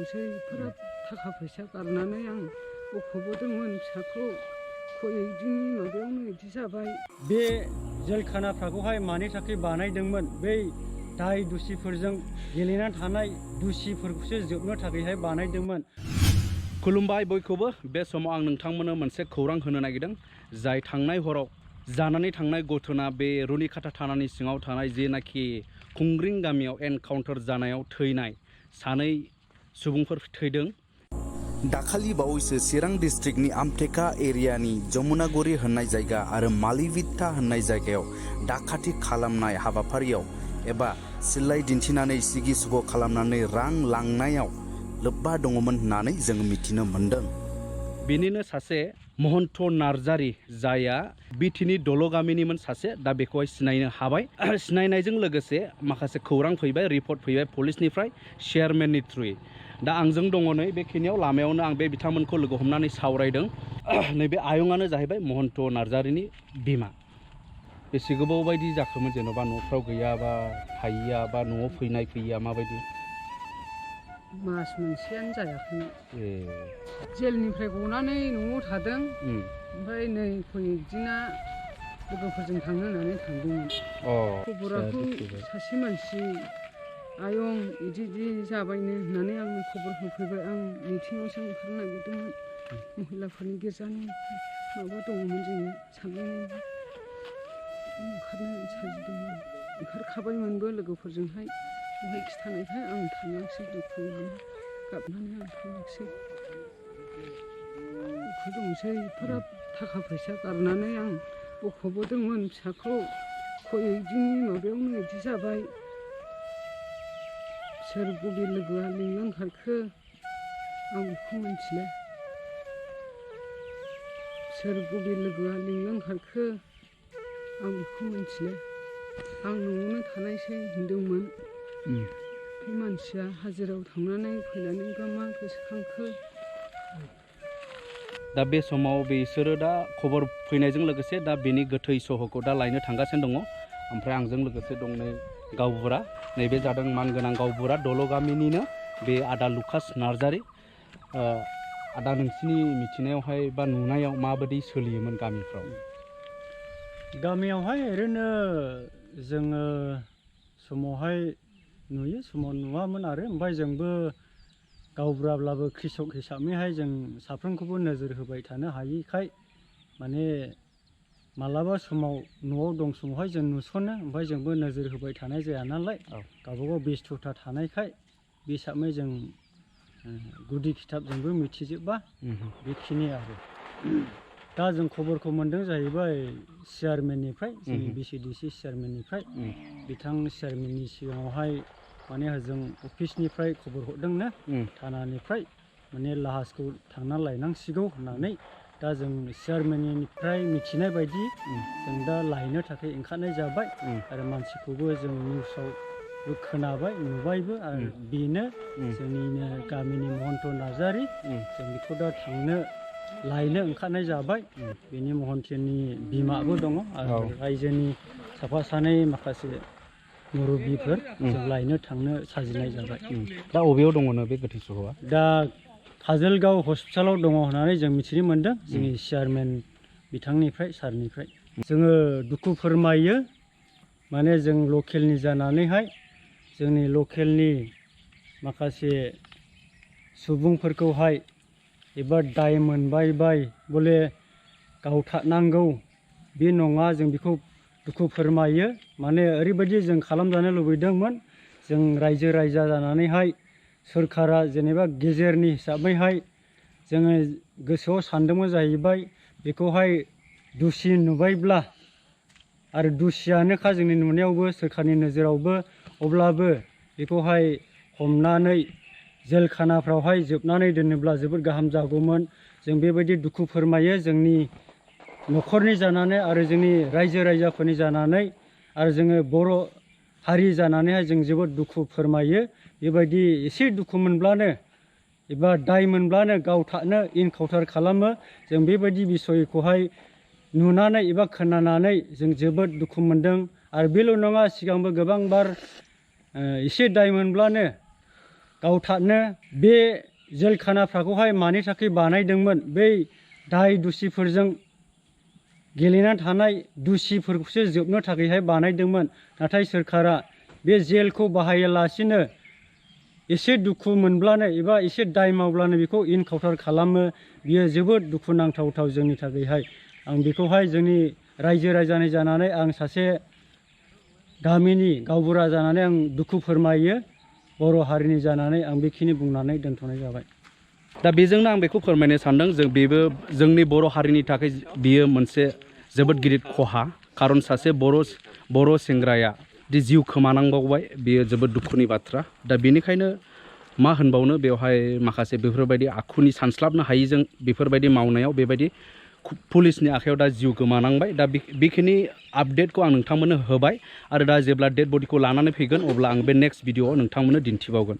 दंसैफोरा थाखा फैसा गारनानै आं गथ'बोदोंमोन फिसाखौ खयदिननि माबायावनो बिदि जाबाय। बे जेलखानाफ्राखौहाय मानि थाखाय बानायदोंमोन? बै दाय दुसिफोरजों गेलेनानै थानाय दुसिफोरखौसो जोबनो थाखायहाय बानायदोंमोन। खुलुमबाय बयखौबो। बे समाव आं नोंथांमोननो मोनसे खौरां होनो नागिरदों। जाय थांनाय हराव जानानै थांनाय घटना बे रुनिखाता थानानि सिङाव थानाय जेनाखि खुंग्रिं गामियाव एनकाउन्टार जानायाव थैनाय सानै सुबुंफोर थैदों। दाखालि बावैसो चिरां डिस्ट्रिक्टनि आमटेका एरियानि जमुनागुरि होननाय जायगा आरो मालिविट्टा होननाय जायगायाव डाकाति खालामनाय हाबाफारियाव एबा सिलाइ दिन्थिनानै सिगि सुग' खालामनानै रां लांनायाव लोब्बा दङमोन होननानै जों मिथिनो मोन्दों। बिनिनो सासे महन्त नार्जारी जायआ बिटिनि दल' गामिनिमोन सासे, दा बेखौहाय सिनायनो हाबाय। सिनायनायजों लोगोसे माखासे खौरां फैबाय, रिपर्ट फैबाय पुलिसनिफ्राय चेयारमेननि थ्रुयै। दा आंजों दङ नै बेखिनियाव लामायावनो आं बे बिथांमोनखौ लोगो हमनानै सावरायदों। नैबे आयंआनो जाहैबाय महन्त नार्जारीनि बिमा। बेसे गोबाव बायदि जाखोमोन जेन'बा न'फ्राव गैयाबा थायैया बा न'आव फैनाय माबायदि? मास मोनसेयानो जायाखैमोन। जेलनिफ्राय गनानै न'आव थादों। ओमफ्राय नै फैदिना लोगोफोरजों थांनो होननानै थांदोंमोन। खबराखौ सासे मानसि आयं इदि जाबायनो होननानै आंनो खबर होफैबाय। आं मिटिङावसो ओंखारनो नागिरदोंमोन। महिलाफोरनि गिर्जानि माबा दङमोन जोंनि सानलायनायनि। ओंखारनो साजिदोंमोन। ओंखारखाबायमोनबो लोगोफोरजोंहाय। बहाय खिथानायखाय आं थांनांसै, दुखु मोनो गाबनानै आं थांनांसै। दुखु दंसैफोरा थाखा फैसा गारनानै आं गथ'बोदोंमोन फिसाखौ खयदिननि माबायावनो बिदि जाबाय। सोर बबे लोगोआ लिंलांखारखो आं बेखौ मिथिला। सोर बबे लोगोआ लिंलांखारखो आं बेखौ मिथिला। आं न'आवनो थानायसै होनदोंमोन। बे मानसिया हाजिरायाव थांनानै फैनानै मा गोसोखांखो। दा बे समाव बिसोरो दा खबर फैनायजों लोगोसे दा बेनि गोथै सहखौ दा लायनो थांगासिनो दङ। ओमफ्राय आंजों लोगोसे दं नै गावबुरा। नैबे जादों मानगोनां गावबुरा दल' गामिनिनो बे आदा लुकास नार्जारी। आदा नोंसिनि मिथिनायावहाय बा नुनायाव माबायदि सोलियोमोन गामिफ्राव? गामियावहाय ओरैनो जोङो समावहाय नुयो, समाव नुवामोन आरो। ओमफ्राय जोंबो गावबुराब्लाबो कृषक हिसाबैहाय जों साफ्रोमखौबो नोजोर होबाय थानो हायिखाय माने मालाबा समाव न'आव दं समावहाय जों नुसनो, ओमफ्राय जोंबो नोजोर होबाय थानाय जाया नालाय। गावबागाव बेस्थ'था थानायखाय बे हिसाबै जों गुदि खिथाबजोंबो मिथिजोबा। बेखिनि आरो। दा जों खबरखौ मोन्दों जाहैबाय चेयारमेननिफ्राय, जोंनि बिसिडिसि चेयारमेननिफ्राय। बिथां चेयारमेननि सिगाङावहाय माने जों अफिसनिफ्राय खबर हरदोंनो थानानिफ्राय माने लाहाजखौ थांना लायनांसिगौ होननानै। दा जों चेयारमेननिफ्राय मिथिनाय बायदि जों दा लायनो थाखाय ओंखारनाय जाबाय। आरो मानसिखौबो जों निउसावबो खोनाबाय नुबायबो। आरो बेनो जोंनिनो गामिनि महन्त नार्जारी। जों बेखौ दा थांनो लायनो ओंखारनाय जाबाय। बेनि महन्तनि बिमाबो दङ आरो रायजोनि साफा सानै माखासे मुरब्बिफोर जों लायनो थांनो साजिनाय जाबाय। दा बबेयाव दङनो बे गोथै सहआ? दा काजलगाव हस्पिटालाव दङ होननानै जों मिथिनो मोन्दों जोंनि चेयारमेन बिथांनिफ्राय, सारनिफ्राय। जोङो दुखु फोरमायो, माने जों लकेलनि जानानैहाय जोंनि लकेलनि माखासे सुबुंफोरखौहाय एबा दाय मोनबाय बले गावथारनांगौ बे नङा। जों बेखौ दुखु फोरमायो। माने ओरैबायदि जों खालामजानो लुबैदोंमोन। जों रायजो राजा जानानैहाय सोरखारा जेनेबा गेजेरनि हिसाबैहाय जोङो गोसोआव सानदोंमोन जाहैबाय बेखौहाय दुसि नुबायब्ला, आरो दुसियानोखा जोंनि नुनायावबो सोरखारनि नोजोरावबो, अब्लाबो बेखौहाय हमनानै जेलखानाफ्रावहाय जोबनानै दोनोब्ला जोबोद गाहाम जागौमोन। जों बेबायदि दुखु फोरमायो जोंनि न'खरनि जानानै आरो जोंनि रायजो राजाफोरनि जानानै। आरो जोङो बर' हारि जानानैहाय जों जोबोद दुखु फोरमायो। बेबायदि एसे दुखु मोनब्लानो एबा दाय मोनब्लानो गावथारनो एनकाउन्टार खालामो। जों बेबायदि बिसयखौहाय नुनानै एबा खोनानानै जों जोबोद दुखु मोनदों। आरो बेल' नङा, सिगांबो गोबांबार एसे दाय मोनब्लानो गावथारनो बे जेलखानाफ्राखौहाय मानि थाखाय बानायदोंमोन बै दाय दुसिफोरजों गेलेनानै थानाय दुसिफोरखौसो जोबनो थाखायहाय बानायदोंमोन नाथाय सोरखारा बे जेलखौ बाहायालासिनो एसे दुखु मोनब्लानो एबा एसे दाय मावब्लानो बेखौ इनकाउन्टार खालामो बियो जोबोद दुखुनांथाव जोंनि थाखायहाय आं बेखौहाय जोंनि रायजो राजानि जानानै आं सासे गामिनि गावबुरा जानानै आं दुखु फोरमायो बर' हारिनि जानानै आं बेखिनि बुंनानै दोनथ'नाय जाबाय दा बेजोंनो आं बेखौ फोरमायनो सानदों जों बेबो जोंनि बर' हारिनि थाखाय बियो मोनसे जोबोद गिदिर खहा खारन सासे बर' सेंग्राया दि जिउ खोमानांबावबाय बेयो जोबोद दुखुनि बाथ्रा दा बेनिखायनो मा होनबावनो बेवहाय माखासे बेफोरबायदि आखुनि सानस्लाबनो हायिजों बेफोरबायदि मावनायाव बेबायदि पुलिसनि आखायाव दा जिउ गोमानांबाय दा बेखिनि आपडेटखौ आं नोंथांमोननो होबाय आरो दा जेब्ला डेड बडिखौ लानानै फैगोन अब्ला आं बे नेक्स्ट भिडिअआव नोंथांमोननो दिन्थिबावगोन